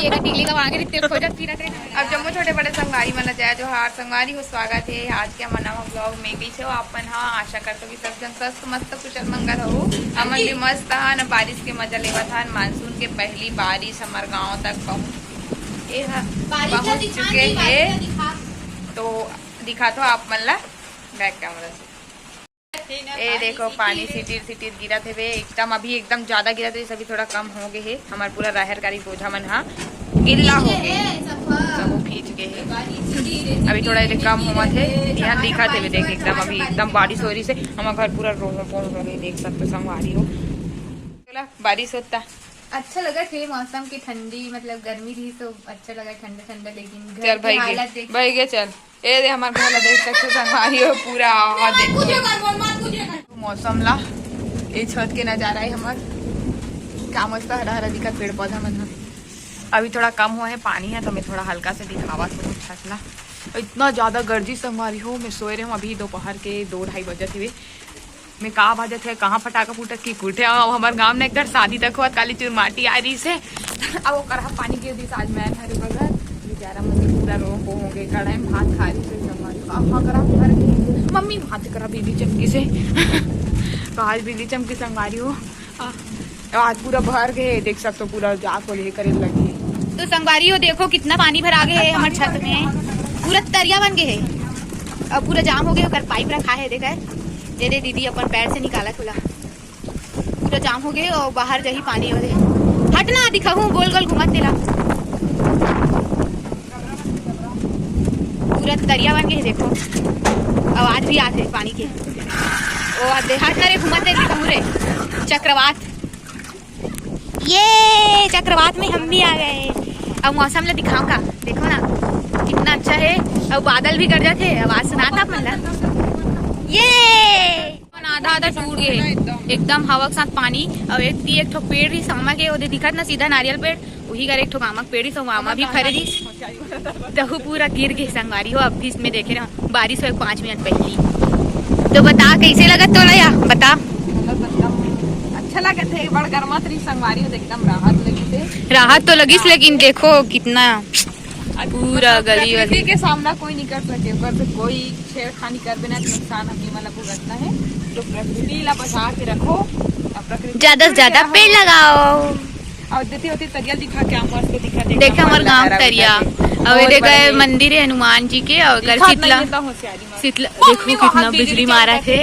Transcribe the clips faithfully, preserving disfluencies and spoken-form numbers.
ये तो टिकली का आगे रित्ते खोजत फिरत है। अब जम्मो छोटे बड़े संगवारी मन ला जय जोहार। संगवारी हो, स्वागत है आज के हमर नवा vlog में। कइसे हो आप मन? हाँ, आशा करथों कि सब जन स्वस्थ, मस्त, कुशल, मंगल हो। हमन भी मस्त हन, बारिश के मजा लेवत हन। मानसून के पहली बारिश हमर गांव तक पहुंच, ए ह, पहुंच चुके हे। तो दिखाथों आप मन ला back camera से। ए देखो, पानी सिटिर सिटिर गिरत हेवे एकदम। अभी एकदम ज्यादा गिरत रहिस, अभी थोड़ा कम हो गए हे। हमर पूरा राहेर काली बोझा मन हा गिल्ला हो गए, सब भीज गए हे। अभी थोड़ा एदे कम होवत हे, यहाँ दिखत हेवे, देख एकदम, अभी एकदम बारिश हो रहिस हे। हमर घर पूरा रोहो पोहो हो गए, देख सकते संगवारी हो। चला, बारिश होता। अच्छा लगा थे मौसम के ठंडी, मतलब गर्मी रही तो अच्छा लगा, ठंडा ठंडा, लेकिन घर चल के भाई गे, हालत देख भाई गे, चल। ए दे, हमर घर ला देख सकते संगवारी हो, पूरा आहा देखो मौसम ला। ए छत के नजारा है हमर, का मस्त हरा हरा दिखत पेड़ पौधा मन ह। अभी थोड़ा कम हुआ है पानी है, तो मैं थोड़ा हल्का से दिखावत हूँ छत ला। इतना ज्यादा गर्जी संगवारी हो, मैं सोए रहे हूँ अभी दोपहर के दो ढाई बजे थे। मैं का बाजत है, कहाँ फटाका फूटत की कुटे। अब हमर गांव में एक घर शादी तक हुआ, काली चुरमाटी आ रही से। अब वो करहा पानी गिर दी आज, मैं हरे बगल बेचारा मन पूरा रो को हो गए। कढ़ाई में भात खा रही से संगवारी, कहाँ करा भर गई। मम्मी भात करा बिजली चमकी से। तो आज बिजली चमकी संगवारी हो। आ, आज पूरा भर गए, देख सकते हो, पूरा जाको ले करे लगी। तो संगवारी हो, देखो कितना पानी भरा गए है हमर छत में, पूरा तरिया बन गए है। अब पूरा जाम हो गए, ओकर पाइप रखा है, देखा है, ये दे दीदी अपन पैर से निकाला खुला, पूरा जाम हो गए और बाहर जाही पानी हो दे। हटना दिखाहूँ, गोल गोल घुमत तेला, पूरा तरिया बन गए है, देखो आवाज भी आते पानी के। ओ दे, हटना रे, घुमत तेला पूरे चक्रवात। ये चक्रवात में हम भी आ गए। अब मौसम ला दिखाऊं का, देखो ना कितना अच्छा है। अब बादल भी गरजत हे, आवाज सुनात हे आप मन ला। ये आधा आधा टूट गए, एकदम हवा के साथ पानी। और एक ती एक ठो पेड़ रहिस आमा के, ओदे दिखत ना सीधा नारियल पेड़, वही कर एक ठो आमा के पेड़ रहिस, आमा भी फरे रहिस। तहु पूरा गिर गए संगवारी हो। अब भी इसमें देखे रहो, बारिश हो पाँच मिनट पहली। तो बता, कैसे लगत तोला या? बता। मतलब एकदम अच्छा लगत हे, बड़ गरमात रही संगवारी हो, एकदम राहत लगी थे। राहत तो लगिस, लेकिन देखो कितना पूरा मतलब गली प्रकृति वली। के सामना कोई नहीं कर सके, ओकर से कोई छेड़खानी करबे ना, नुकसान हमनी मन ला भुगतना है। तो प्रकृति ला बचा के रखो, और प्रकृति ज्यादा से ज्यादा पेड़ लगाओ। और देती होती तरिया दिखा, क्या मस्त दिखा, देख देखा हमर गांव तरिया। और ये देखा मंदिर है हनुमान जी के, और अगर शीतला, शीतला देखो कितना बिजली मारा थे।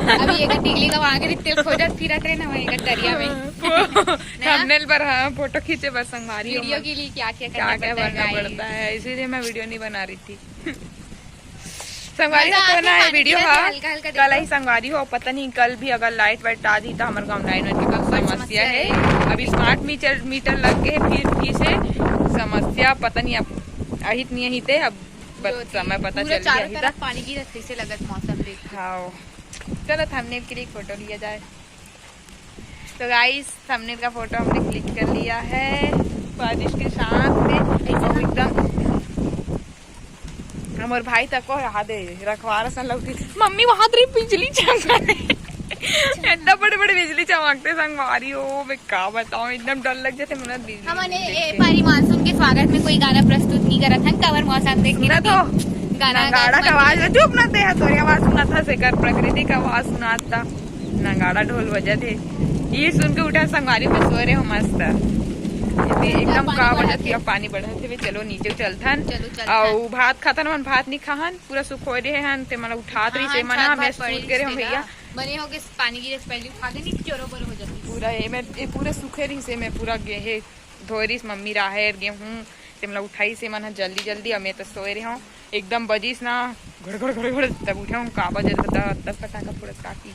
अभी एक टिकली का वहां के रित्ते खोजत फिरत रहे ना, वहीं का तरिया में। थंबनेल पर, हाँ, फोटो खींचे बस संगवारी हो। वीडियो के लिए क्या क्या क्या करना क्या करना पड़ता है, इसीलिए मैं वीडियो नहीं बना रही थी। संगवारी हो तो ना, ये वीडियो हा कल ही संगवारी हो, पता नहीं कल भी अगर लाइट वाइट आ दी तो हमारे गांव लाइन वाइन का समस्या है। अभी स्मार्ट मीटर मीटर लग गए, फिर फिर से समस्या पता नहीं अब अहित नहीं अहित है, अब समय पता चल गया। पानी गिरत कैसे लगत मौसम देख। हाँ, चलो थंबनेल के लिए फोटो लिया जाए। तो गाइस, थंबनेल का फोटो हमने क्लिक कर लिया है बारिश के साथ में। एकदम हमर भाई तक को याद है, रखवार सन लगती। मम्मी वहां तेरी बिजली चमका रही। इतना बड़े बड़े बिजली चमकते संगवारी हो, मैं का बताऊं, एकदम डर लग जाते मन। हमने ए पारी मानसून के स्वागत में कोई गाना प्रस्तुत नहीं करत हन, कवर मौसम देख के तो गाना नगाड़ा का आवाज, चुप ना ते, तोरी आवाज सुना था, सेकर प्रकृति का आवाज सुना था। नगाड़ा ढोल बजत हे, ये सुन के उठा संगवारी में सोए रहे हो मस्त। एकदम का बजत हे, पानी बढ़त हे। चलो नीचे चलथन। अउ भात खाथन, मन भात नहीं खाहन, पूरा सुखोए रहे हन, ते मन उठात रही से मन, मैं सूत गए रहे भैया। बने हो गए, पानी गिरे से पहले उठा दे, नहीं चोरो बोरो हो जाती। पूरा ये मैं, ये पूरा सूखे रही से मैं पूरा गेहे धोरिस मम्मी राहेर गेहूं, तेमला उठाई से मन ह जल्दी जल्दी। अउ मैं तो सोए रहे हूँ, एकदम बजिस ना घड़ घड़ घड़ घड़, तब उठे हूँ, का बजत बता, तब फटाका फोड़त काकी।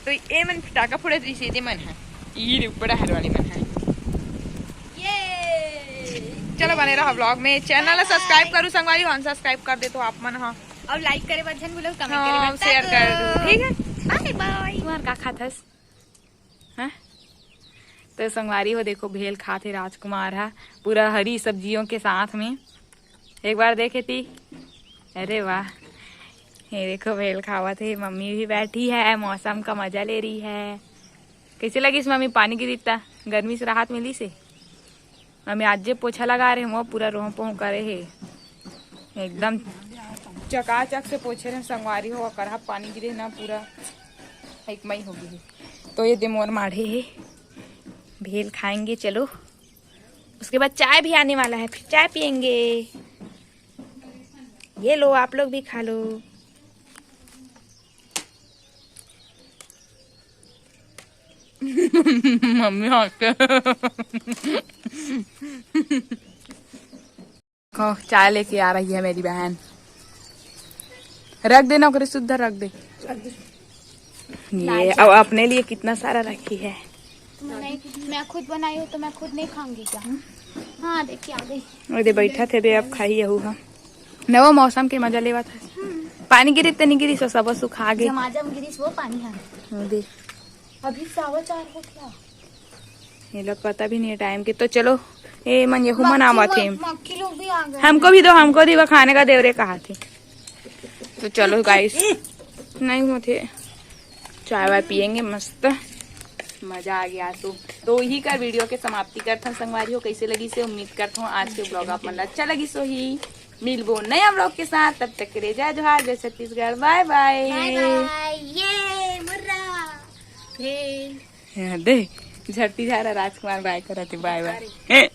तो ये मन फटाका फोड़त रही से मन है, ई रे बड़ा हर वाली मन है। चलो बने रहा vlog में, channel ला subscribe करू संगवारी, unsubscribe कर दे तो आप मन हा। और like करे बर झन भूलो, comment करे बर, share कर दो, ठीक है? Bye bye। तुम्हार का खाथस? हैं? तो संगवारी हो, देखो भेल खात हे राजकुमार हा, पूरा हरी सब्जियों के साथ में। एक बार देखे ती, अरे वाह, ये देखो भेल खावत हे, मम्मी भी बैठी है, मौसम का मजा ले रही है। कैसे लगिस मम्मी पानी गिरिस त? गर्मी से राहत मिलिस हे। मम्मी आज जे पोछा लगा रहे, वो पूरा रोह पोह करे हे, एकदम चकाचक से पोछे रहे संगवारी हो। करहा पानी गिरे ना, पूरा एक मई हो गई है। तो ये दे मोर माढ़े है, भेल खाएंगे। चलो, उसके बाद चाय भी आने वाला है, फिर चाय पियेंगे। ये लो, आप लोग भी खा लो। मम्मी हंस के। देखो, चाय लेके आ रही है मेरी बहन। रख देना ओकरे सुद्धा, रख दे। ये अब अपने लिए कितना सारा रखी है। मैं खुद बनाई हूँ तो मैं खुद नहीं खाऊंगी क्या? हाँ, देखिए आ गई। ओदे बैठा थे बे, अब खाई यहू हम। नवा मौसम के मजा लेवा था। पानी गिरी त नहीं गिरी, सो सब सुखा गए। जमाजम गिरिस वो पानी है। ओदे। अभी सावा चार हो गया। ये लोग पता भी नहीं है टाइम के। तो चलो, ए मन यहू मन आवा थे। मक्खी लोग भी आ गए। हमको भी दो, हमको भी वो खाने का देवरे कहा थे। तो चलो गाइस, नहीं होते, चाय वाय पियेंगे मस्त। मजा आ गया। तो तो यही कर वीडियो के समाप्ति करथन संगवारी हो। कैसे लगिस हे, उम्मीद करथों आज के ब्लॉग आप मन ला अच्छा लगिस होही। मिलबो नया ब्लॉग के साथ, तब तक के लिए जय जोहार, जय छत्तीसगढ़, बाय बाय। बाय बाय। ये मुर्रा। हे। दे, झरती झारा राजकुमार बाय करत हे, बाय बाय।